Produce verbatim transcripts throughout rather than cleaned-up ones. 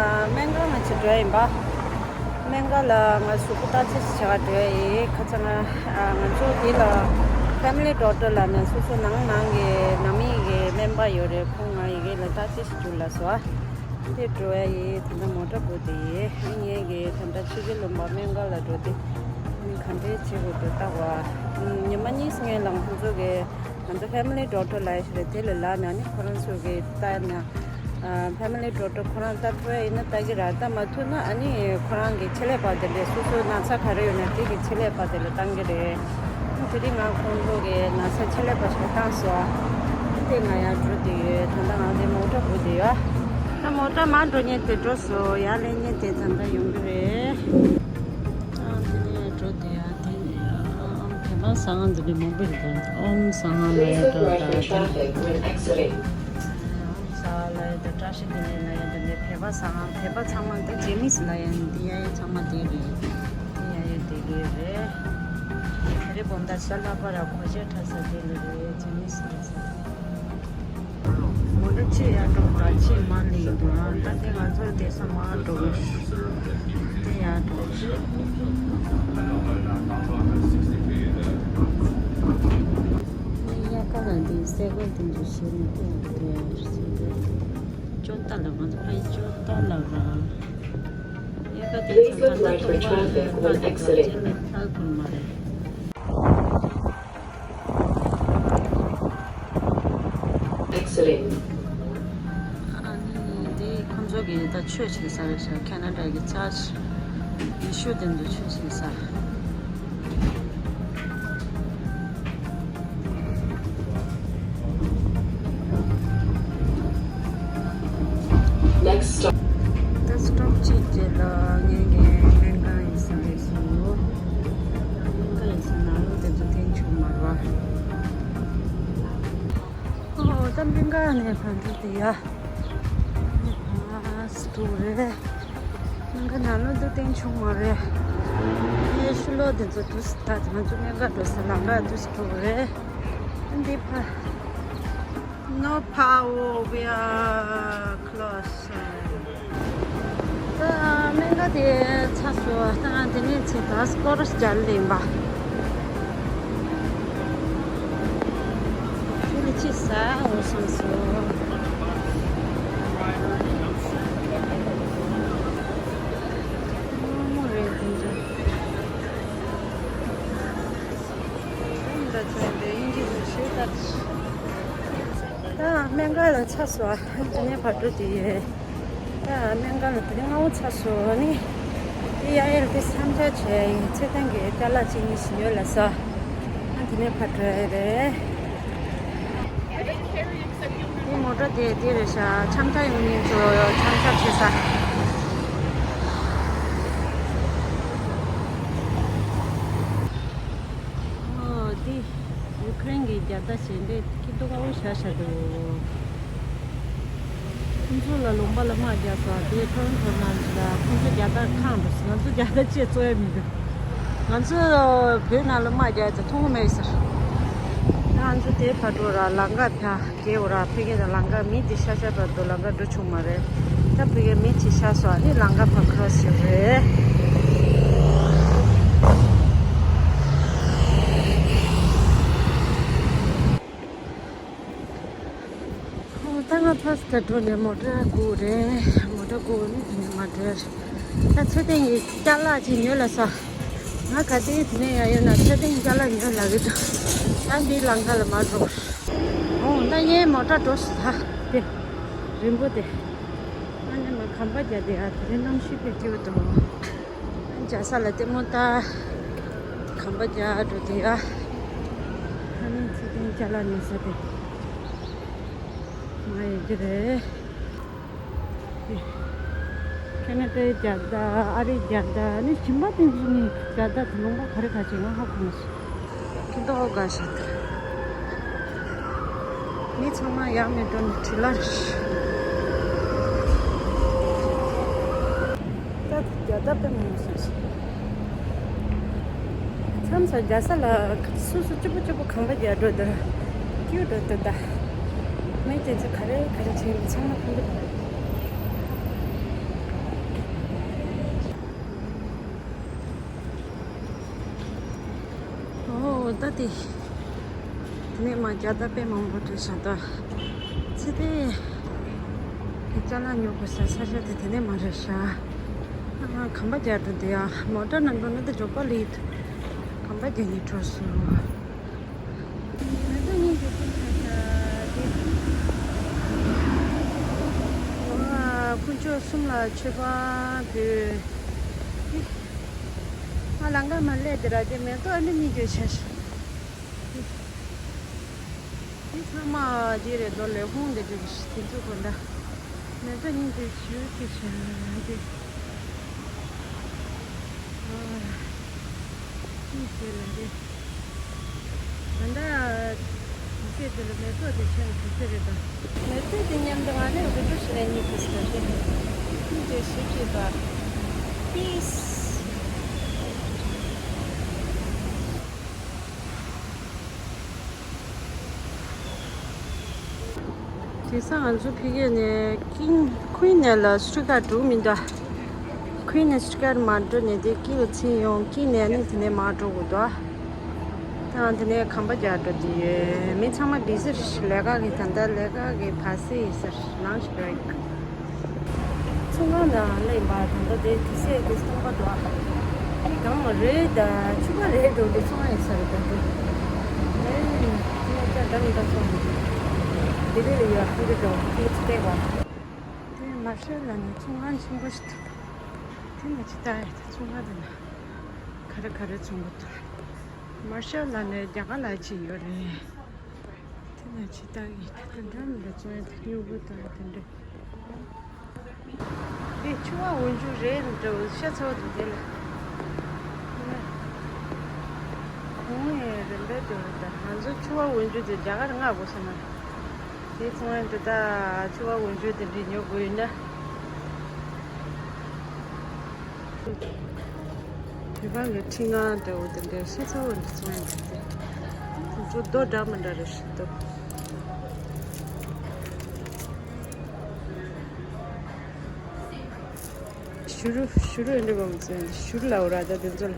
སྨན་ཁང་ང་ཚོ་འགྲོ་ཡིན་པ། སྨན་ཁང་ལ་ང་གཟུགས་པོ་བརྟག་དཔྱད་བྱ་བ་འགྲོ་ཡིན། ཁ་ཚ་ང་ང་ཚོ་འདི་ལ་ཕེ་མི་ལི་ཌོག་ཊར་ལ་ནས་སོ་སོ་ནང་ནང་གི་ནང་མི་གི་སྨན་པ་ཡོད་རེད། ཁོང་ང་ཡི་གེ་ལ་བརྟག་དཔྱད་ཞུ་ལ་སོ། དེ་འགྲོ་ཡ་ཡིན། ད་ལྟ་མོ་ཊ་སྒུག་དེ་ཡིན། ངས་གི་ད་ལྟ་ཆུ་བཞི་ལུང་པ་སྨན་ཁང་ལ་འགྲོ་དེ་ནི་ག་འདྲས་བྱེད་དགོས་འགྲོ་ལྟ་བ། ཉི་མ་གཉིས་སྔོན་ལ་ང་ཚོ་གི་ང་ཚོ་ཕེ་མི་ལི་ཌོག་ཊར་ལ་ཡ་ཞིག་རེད། དེ་ལ་ལབ་ན་ནི་ཁོ་རང་ཚོ་གི་ལྟ་ན། ཕེ་མི་ལི་ཌོག་ཊར་ཁོ་རང་ལྟ་ཐུབ་ཡ་ཡིན་ན་ལྟ་གི་ར། ལྟ་མ་ཐུབ་ན་ཨ་ནི་ཁོ་རང་གི་ཆེད་ལས་པ་དེ་ལས་སོ་སོའི་ན་ཚ་ག་རེ་ཡོད་ན་དེ་གི་ཆེད་ལས་པ་དེ་ལ་བཏང་གི་རེད། དེ་རིང་ང་ཁོང་ཚོ་གི་ན་ཚ་ཆེད་ལས་པ་ཞིག་བཏང་སོང་། དེ་ང་ཡར་འགྲོ་བསྡད་ཡོད། ད་ལྟ་ང་དེ་མོ་ཊ་སྒུག་བསྡད་ཡོད། ད་མོ་ཊ་མར་འགྲོ་མཁན་དེ་འགྲོ་སོང་། ཡར་སླེབས་མཁན་དེ་ད་ལྟ་ཡོང་གི་རེད། ཨ་དེ་ནས་ཡར་འགྲོ་བསྡད་ཡོད། དེ་ནས་ཨ་བོད་པ་ཟ་ཁང་འདི་ནས་མོ་བིལ་དང་ཨོམ་ཟ་ཁང་ལ་ཡར་འགྲོ་དང་། དེ་ནས་ཨོམ་ཟ་ཁང་ལ་ཡར་འགྲོ། བཀྲ་ཤིས་བདེ་ལེགས་ལ་ཡར་འགྲོ་ནས་བོད་པ་ཟ་ཁང་། བོད་པ་ཚང་མ་འདི་ཇེ་མིས་ལ་ཡར་འདི་ཡ་ཡི་ཚང་མ་དེ་རེད། དེ་ཡ་ཡི་དེ་གི་རེད། དེ་རེད་བོ། ད་ཤ་ལ་པ་ར་གོ་ཤ་ཁྲ་ས་དེ་ལ་རེད། ཇེ་མིས་ལ་ས། མོ་ཊ་ཆེ་ཡར་འགྲོ་དང་ཆེ་མར་ལེན་འདུག་ཨ། ད་དེ་ང་ཚོ་དེ་ས་མར་འགྲོ་གི། དེ་ཡར་འགྲོ་གི། དབྱར་ཁ་ལ་འདི་སེ་གོལ་དེ་ཚོ་བཞེས་ནས་ཀྱང་འདུག་ཟེར་གི་འདུག་ཅོ་ཏ་ལ་ང་ཚོ་ཕ་ཡི་ཅོ་ཏ་ལ་ར། དབྱར་ཁ་དེ་ཚོ་ད་ལྟ་སྟོང་པ་ལ་ལྟ་འདུག་རྗེས་ནས་ལྟ་དགོས་མ་རེད། Exiting. ཨ་ནི་དེ་ཁོང་ཚོ་གི་ད་ཆོས་བྱེད་ས་རེད་ཤག་ཁེ་ན་ཌ་གི་ཅར་ཆི་ཡེ་ཤུ་དེ་ཚོ་ཆོས་བྱེད་ས། Next stop. ད་སི་ཊོབ་གཅིག་རྗེས་ལ་ངའི་གི་སྨན་ཁང་ཡིན་ས་རེད་སོ། སྨན་ཁང་ཡིན་ས་ནང་ལོགས་དེ་ཚོ་ཐེངས་ཆུང་མ་རེད་བ། ཨོ་ད་སྨན་ཁང་ནས་ཕར་འགྲོ་དེ་ཡ། ཨ་སི་ཊོབ་རེད། སྨན་ཁང་ནང་ལོགས་འདི་ཐེངས་ཆུང་མ་རེད། ངའི་ཤུ་ལོག་དེ་ཚོ་འདུག་སེ། ད་ང་ཚོ་སྨན་ཁང་འགྲོ་ས་ལམ་ཁ་འདུག་སེ་འགྲོ་གི་རེད། འདི་ཕ། No power, we are close. ད་སྨན་ཁང་དེ་ཚར་སོང་། ད་ང་དེ་ནས་ཚེ་ད་སྐོར་རྒྱག་ལེན་པ། ཁྱོད་ལ་ཅི་ཟ་འོ་སོང་སོང་། རྨོ་མོ་རེད་དེ་འདྲ། འདི་འདྲ་ཚོ་འདི་དབྱིན་ཇི་ལ་ཤོད་ད། ད་སྨན་ཁང་ལ་ཚར་སོང་། དེ་ནས་ཕར་འགྲོ་དེ་ཡོད། ད་སྨན་ཁང་ལ་དེ་རིང་སྔ་པོ་ཚར་སོང་ནི། དེ་ཡ་ཡལ་དེ་མཚམས་འཇོག་བྱས་ཡིན། ཚེ་བརྟན་གྱི་ཅ་ལག་ཅིག་གཉིས་ཤིག་ཉོས་ལ་ས། ཨ་དེ་ནས་ཕར་འགྲོ་ཡ་རེད། དེ་མོ་ཊ་དེ་དེ་རེད་ཤག་མཚམས་འཇོག་ཡོང་མཁན་ཚོ་མཚམས་འཇོག་བྱེད་ས། ཨོ་དེ། ཡུ་ཀེ་རེན་གྱི་རྒྱལ་དར་ཞལ་འདེབས་ཀྱི་སྡུག་པོ་བཞག་བཞག་འདུག་ཁོང་ཚོ་ལ་ལུང་པ་ལ་དམག་རྒྱག་ས་དེ་ཁོང་ཚོ་ནང་ལ་ཁོང་ཚོ་རྒྱལ་དར་འཕངས་འགྲོ་ཟེར། ང་ཚོ་རྒྱལ་དར་ཅིག་བཙོང་ཡ་མི་འདུག་ང་ཚོ་བོད་ནང་ལ་དམག་རྒྱག་ཚེ་མཐོང་གི་མེད་ཟེར། ང་ཚོ་དེ་ཕར་འགྲོ་ར་ལམ་ཁ་ཕར། རྒྱལ་བོ་ར་ཕ་གི་དང་ལམ་ཁ་མི་དེ་ཤ་ཤ་བར་དུ་ལམ་ཁ་འགྲོ་བྱུང་མ་རེད། ད་ཕ་གི་མི་དེ་ཤ་སོགས་ནི་ལམ་ཁ་ཕར་ཁོ་ར་ཞིག་རེད། ཨོ་ད་ང་ཕ་སི་ཏ་འགྲོ་ནས་མོ་ཊ་སྒུག་རེད། མོ་ཊ་སྒུག་ནི་དེ་ནས་མ་འགྲོ། ད་ཚེ་བརྟན་གྱི་ཅ་ལག་ཅིག་ཉོས་ལ་ས། ང་ག་དེ་དེ་ནས་ཡ་ཡོད་ན་ཚེ་བརྟན་ཅ་ལག་ཉོས་ལ་གི་འདུག་ད་འདི་ལམ་ཁ་ལ་མ་འགྲོ། འོང་ད་ངའི་མོ་ཊ་འགྲོ་སོང་ད། དེ་རིང་པོ་དེ། ཨ་ནི་མ་གམ་པ་རྒྱག་དེ་ཡ་དེ་རིང་གནམ་གཤིས་དཔེ་སྐྱིད་པོ་འདུག་རྒྱག་ས་ལ་ལྟད་མོ་ལྟ། གམ་པ་རྒྱག་འགྲོ་དེ་ཡ། ཨ་ནི་ཚེ་བརྟན་ཅ་ལག་ཉོ་ས་དེ། མ་ཡོད་ཀྱི་རེད། ཁེ་ན་ཌའི་རྒྱལ་དར། ཨ་རིའི་རྒྱལ་དར། ཨ་ནི་གཞན་པ་དེ་ཚོ་ནི་རྒྱལ་དར་དེ་ལུང་པ་ག་རེ་ག་ཅིག་ང་ཧ་གོ་མ་སོང་། ཁྱི་ཏོག་འགའ་ཞིག་འདུག་མི་ཚང་མ་ཡར་མར་འགྲོ་ནས་བྲིས་ལ་རེད། ད་རྒྱལ་དར་དཔེ་མང་སོང་ཞིག་མཚམས་སུ་རྒྱག་ས་ལ་སོ་སོ་གཅིག་པོ་གཅིག་པོ་གམ་པ་རྒྱག་འགྲོ་འདུག་སྐྱིད་འགྲོ་འདུག་ད་མི་དེ་ཚོ་ག་རེ་ག་རེ་བྱས་ནས་ཚང་མ་ཕན་པོ་འདུག་ད་དེ། དེ་ནས་མ་རྒྱ་ད་དཔེ་མང་པོ་འགྲོ་བཞག་ད། ཚེ་དེ། དེ་ཅ་ལག་ཉོ་དགོས་ས་ས་ཆ་དེ་དེ་ནས་མ་རེད་ཤག་ཨ། གམ་པ་རྒྱག་འགྲོ་དེ་ཡ། མོ་ཊ་ནང་འགྲོ་ན་དེ་འཇོག་པ་ལི། གམ་པ་རྒྱག་ནས་འགྲོ་སོང་། མེ་ཏོག་སྙིང་རྗེ་ཅན་ཆ་ཆ་དེ། ཨ། དཀོན་མཆོག་གསུམ་ལ་མཆོད་པ་ཕུལ། ཨ། ལང་ཀ་མ་སླེབས་དེ་ར་དེ་མེ་ཏོག་ཨ་འདྲ་སྙིང་རྗེ་ཆ་ཆ། དེ་ཚང་མ་དེ་རེད་དོ། ལས་ཁུངས་དེ་འདྲ་གི་དེ་ཚོ་གོ་འདྲ། མེ་ཏོག་སྙིང་རྗེ་ཞུ་གི་བྱ་དེ། ཨ། ཅི་ཟེར་ལ་རེད། ད་ལྟ་དུས་ཚོད་དེ་ལ་མེ་ཏོག་དེ་ཆགས་དུས་ཚོད་རེད་དོ། མེ་ཏོག་དེ་མཉམ་དུ་ང་ནི་རུ་ཏོ་ཞིག་ལ་གཉིད་ཁུག་སོང་ཞེས་ནས། སྙིང་རྗེ་ཞུ་གི་བ། པིས། དེང་སང་ང་ཚོ་ཕ་གི་ནས་ཀིང་། ཀུན་ནས་ལ་སི་ཊི་ཀར་འགྲོ་མི་འདུག་ཀུན་ནས་སི་ཊི་ཀར་མ་འགྲོ་ནས་དེ་ཀི་ལ་ཕྱིན་ཡོང་། ཀིང་ནས་ནི་དེ་ནས་མར་འགྲོ་དགོས་འདུག་ད་དེ་ནས་གམ་པ་རྒྱག་འགྲོ་དེ་ཡོད། མི་ཚང་མ་བི་ཟི་རེད། ལས་ཀ་གི་ད་ལྟ་ལས་ཀ་གི་བར་སྲིད་ཡིན་ཟེར། ལངས་ཤིག་འགྲོ་ཡིན། ཚོང་ཁང་ནང་སླེབས་པ་ད་ལྟ་དེ་དུས་ཚོད་དེ་སྟོང་པ་འགྲོ། གང་རེད་ད། ཕྱུ་པ་རེད་འགྲོ་དེ་ཚོང་ཡིན་ས་རེད་ད་དེ། ཨེ། ཁྱེད་ཅག་ད་ནི་ད་ཚོང་དེ་ལས་ལ་ཡོད་ཁུ་གི་འགྲོ་དེ་ཚོ་བལྟས་པ། དེ་མར་ཤར་ལ་ནི་ཚོང་ཁང་ཆེན་པོ་ཞིག་འདུག་དེ་ནས་ཅི་ལྟ་ཡ་ད་ཚོང་ཁང་དེ་ན་ག་རེ་ག་རེ་ཚོང་གི་འདུག་མར་ཤར་ལ་ནི་རྒྱ་གར་ལ་ཅི་ཡོད་རེད། དེ་ན་ཅི་ལྟ་ཡི་ད་དེ་འདྲ་མི་འདྲ་བཙོང་ཡ་དེ་སྨྱུ་གུ་དང་དེ་འདྲ། དེ་ཕྱུ་པ་འོག་འཇུག་རེད་འདྲ་བོ་ཤ་ཚ་བོ་འདུག་དེ་ལ། གོང་ནས་རིམ་པས་འགྲོ་རེད་ད། ང་ཚོ་ཕྱུ་པ་འོག་འཇུག་དེ་རྒྱ་གར་མངགས་དགོས་ས་མ་རེད། དེ་ཚོང་ཡ་འདུག་ད་ཕྱུ་པ་འོག་འཇུག་དེ་འདྲ་ཉོ་དགོས་ཡོད་ན། བོད་པ་གི་ཁྲི་ང་འདྲ་བོ་དེ་འདྲའི་ཤ་ཚ་བོ་འདི་ཚོང་ཡ་འདུག་སྟེ། ཁོང་ཚོ་རྡོ་འདྲ་མི་འདྲ་རེ་ཞིག་འདུག་བྱུ་རུ་བྱུ་རུ་འདྲ་བོ་མི་ཚོ་ཡ་འདི་བྱུ་རུ་ལ་འོ་ར་ད་དེ་ཚོ་ལ་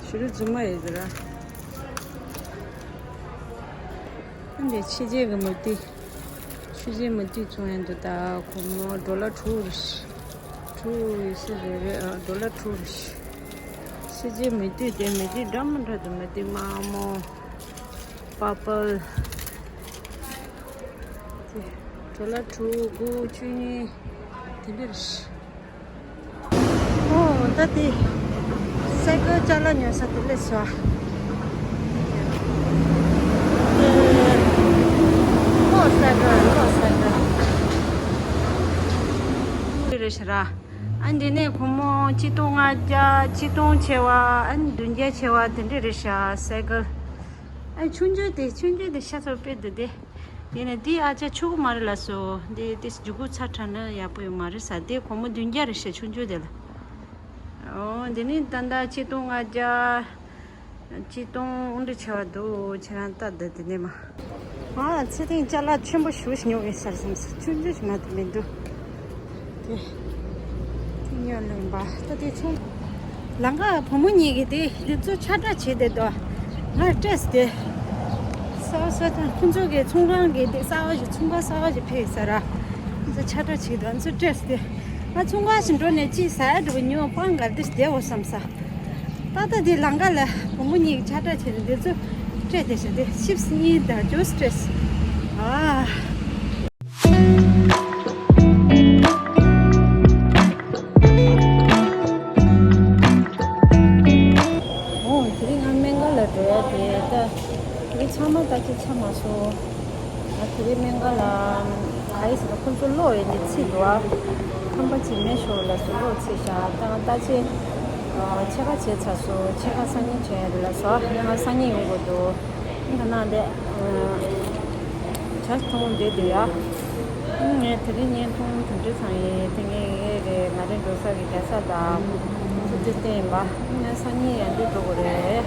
བྱུ་རུ་རྫུན་མ་ཡོད་ཟེར་ར། འདི་ཕྱི་རྒྱལ་གི་མུ་ཏིག་ཆུ་ཆེན་མུ་ཏིག་ཚོང་ཡན་དུ་ད་ཁོ་མོ་ཌོ་ལར་དྲུག་རེད། དྲུག་ཡོད་ས་རེད་རེད། ཨ། ཌོ་ལར་དྲུག་རེད། ཕྱི་རྒྱལ་མུ་ཏིག་དེ་མུ་ཏིག་འདྲ་མི་འདྲ་འདུག་མུ་ཏིག་དམར་མོ། པར་པལ། ཌོ་ལར་དྲུག་དགུ་བཅུ་གཉིས་དེ་འདྲ་རེད། ཨོ། ད་དེ་སའི་ཀལ་ཅ་ལག་ཉོ་ས་དེ་སླེབས་སོང་། ཨོ། སའི་ཀལ། ཨོ། སའི་ཀལ་དེ་རེད་ཤག་ར། ཨ། འདི་ནས་སྒོར་མོ་ཆིག་སྟོང་ལྔ་བརྒྱ། ཆིག་སྟོང་ཆེ་བ། ཨ་ནི་བདུན་བརྒྱ་ཆེ་བ་དེ་འདྲ་རེད་ཤག་སའི་ཀལ། ཨ། ཆུང་ཆུང་དེ། ཆུང་ཆུང་དེ་ཤ་ཚ་པོ་དཔེ་འདུག་དེ། དེ་ནས་འདི་ཨ་ཅག་ཕྱུ་གུ་མ་རེད་ལབ་སོང་། འདི་དེ་མཇུག་གུ་ཚ་དྲགས་ན་ཡག་པོ་ཡོད་མ་རེད་ཟེར། དེ་སྒོར་མོ་བདུན་བརྒྱ་རེད་ཤག་ཆུང་ཆུང་དེ་ལ། ཨོ། འདི་ནི་ད་ལྟ་ཆིག་སྟོང་ལྔ་བརྒྱ། ཆིག་སྟོང་འདྲ་ཆེ་བ་འདུག་ཁྱེད་རང་ལྟ་དང་དེ་ནས་མ། ཨ། ཚེ་རིང་ཅ་ལག་ཆེན་པོ་ཞེ་པོ་ཞིག་ཉོ་གི་ཡིན་ཟེར་བསམ་སོང་། ཆུང་ཆུང་ཞིག་མ་གཏོགས་མི་འདུག་དེ། དེ་ཉོས་ལེན་པ། ད་དེ་ཚོང་། ལམ་ཁ་བུ་མོ་གཉིས་ཀྱིས་དེ་དེ་ཚོ་ཆ་འདྲ་བྱས་བསྡད་འདུག་ང་སྤྲད་དེ། གསར་པ་གསར་པ་ཁོང་ཚོ་གི་ཚོང་ཁང་གི་དེ་གསར་པ་ཞིག་ཚོང་ཁང་གསར་པ་ཞིག་ཕེབས་ས་ར། ཁོང་ཚོ་ཆ་འདྲ་བྱས་འདུག་ང་ཚོ་སྤྲད་དེ། ང་ཚོང་ཁང་ཞིག་འགྲོ་ནས་ཅི་ཟ་ཡ་འགྲོ་གི་ཉོ། སྤང་གར་དེ་བསྡད་འོ་བསམ་ས། ད་ལྟ་འདི་ལམ་ཁ་ལ་བུ་མོ་གཉིས་ཀྱིས་ཆ་འདྲ་བྱས་ནས་འདི་ཚོ་སྤྲད་དེ་བཞག་སྟེ། ཆིབས་གཉིས་དང་ཇུས་སྤྲད། ཨ། འོ། དེ་རིང་ང་སྨན་ཁང་ལ་འགྲོ་ཡ་དེ། ད་དེ་རིང་ཚང་མ་ད་ཅི་ཆ་མ་སོང་། ང་དེ་རིང་སྨན་ཁང་ལ། ག་ཡིན་ཟེར་ན་ཁོང་ཚོ་གློག་ཡོད་ནི་ཚིག་འདུག་ཨ། ཁང་པ་ཅིག་མེ་ཤོར་ལ་སོ་གློག་ཚིག་བཞག་ད་ང་ད་ཅི། ཨ། ཕྱེད་ཀ་བྱས་ཚར་སོང་། ཕྱེད་ཀ་སང་ཉིན་བྱས་ཡ་རེད་ལབ་སོང་། ང་སང་ཉིན་ཡོང་དགོས་འདུག་ད་ནང་དེ། ཨ། ཇ་འཐུང་བསྡད་འདུག་ཡ། ངས་དེ་རིང་བརྙན་ཐུང་དེ་འདྲ་ཚང་ཡིན། དེ་ངས་ངས་རེད། ང་རེ་འགྲོ་ས་གི་རྒྱལ་ས་དང་ཁོ་ཚོ་བསྟན་པ། ངས་སང་ཉིན་ཡང་འདི་འགྲོ་དགོས་རེད།